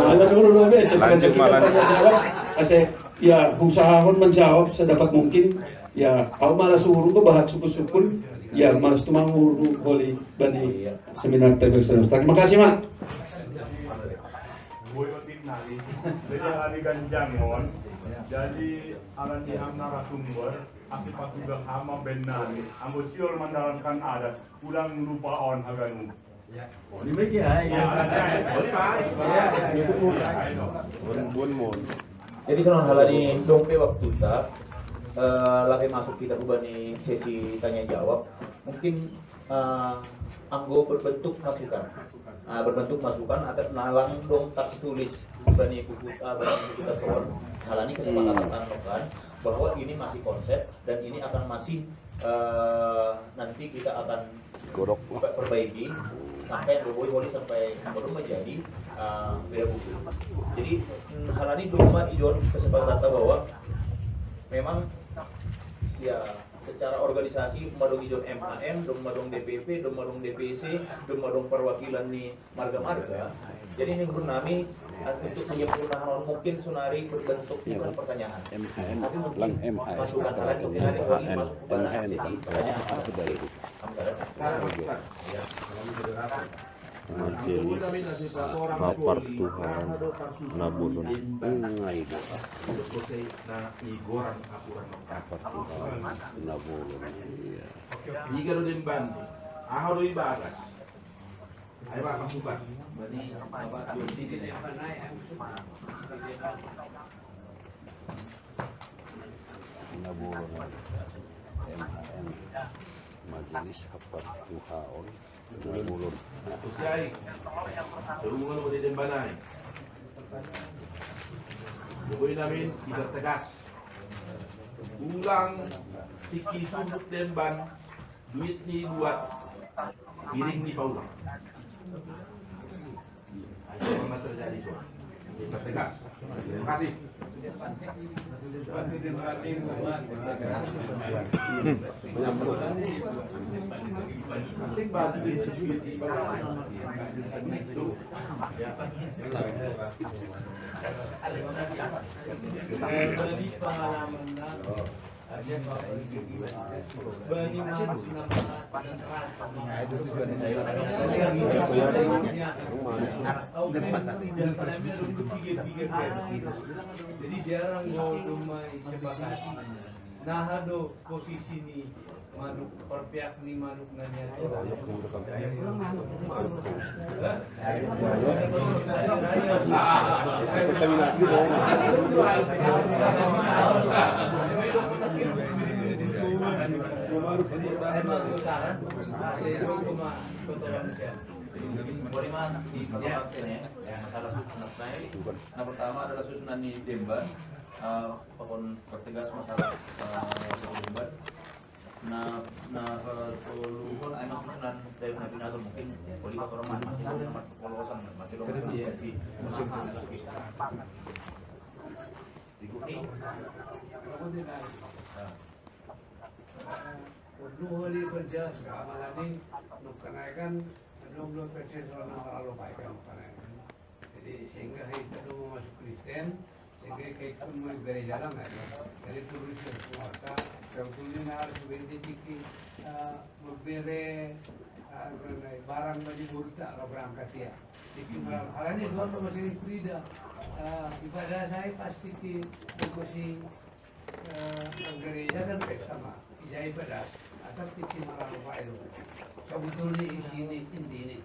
Alam dulu, no, guys. Lanjut, kita malah. Tanya jawab. Kasi, ya, usahahon menjawab sedapat mungkin. Ya, au malas urung ko bahat sukul-sukul. Ya, malas tumang urung holi bani seminar tebel senos. Terima kasih, Mak. Boi otik nari, beda ari ganjangon. Jadi, aran di ham narasumber, asi patuga hama ben nari, anggo sior mandalankan adat, ulang lupa on haganup. Ya. Oh, ini baik ya, ya. Jadi, kalau hal ini dong pe waktu ta, eh, lagi masuk kita ubah nih sesi tanya jawab. Mungkin, eh, anggo berbentuk masukan. Ah, berbentuk masukan atau nalang dong tak tulis bani buku, ah, bani buku kita kawan. Hal ini kesepakatan kan bahwa ini masih konsep dan ini akan masih, eh, nanti kita akan Godok. Pe-, perbaiki sampai anggo boi holi sampai belum menjadi, eh, beda buku. Jadi, mm, hal ini dong ma ijon kesepakatan bahwa memang ya secara organisasi madung ijon M H M, dong madung D P P, dong madung D P C, dong madung perwakilan ni marga-marga. Jadi ini menurut kami, eh, untuk menyempurnakan mungkin sonari berbentuk bukan pertanyaan. M H M, tapi mungkin lang M H M. Masukan lagi, M H M, masuk ke M H M, sesi pertanyaan. Apa dari itu? Majelis Hapartuhan Nabolon. Ngai doa. Hapartuhan Nabolon. Iya. Iga do demban. Aha do ibagas. Ayo, Pak, masuk, Pak. Berarti, Bapak, Nabolon. M H M. Majelis Hapartuhaon. Nabolon. Terus, Yai. Terungan ko di Dembanay. Pokoknya namin, kita tegas. Ulang tiki sunduk Demban, duit ni buat, piring ni paulang. Itu yang terjadi, so. Kita tegas. Terima kasih. Jadi jarang mau rumah sepakati. Nah, ado posisi ni manuk, perpiak ni manuk nanya tu. Jadi, saya mau ke ma-, ke orang siap. Boleh, Mas, di pertama ini, ya, masalah susunan saya. Nah, pertama adalah susunan di Demban. Eh, pokon pertegas masalah, eh, Demban. Nah, nah, eh, tolong, eh, mas susunan dari Nabi Nato mungkin boleh orang mana masih ada nomor kepolosan, masih ada nomor di musim. Berikutnya. Nah. Perlu diperjelas, keamanan ini, nuk kenaikan, belum, belum persis orang orang lupa ikan kenaikan. Jadi, sehingga kita mau masuk Kristen, sehingga kita mau gereja lah, nggak ada. Jadi, terus ya, semua, sebetulnya harus berhenti tiki, eh, berbere, eh, barang bagi burta, kalau berangkat ya. Tiki malam. Hal ini Tuhan masih Frida. Eh, ibadah saya pasti ki, fokusi, eh, gereja kan pesta mah. Ijai pada, atau tiki malam Pak Elu. Sebetulnya isi ini, inti ini.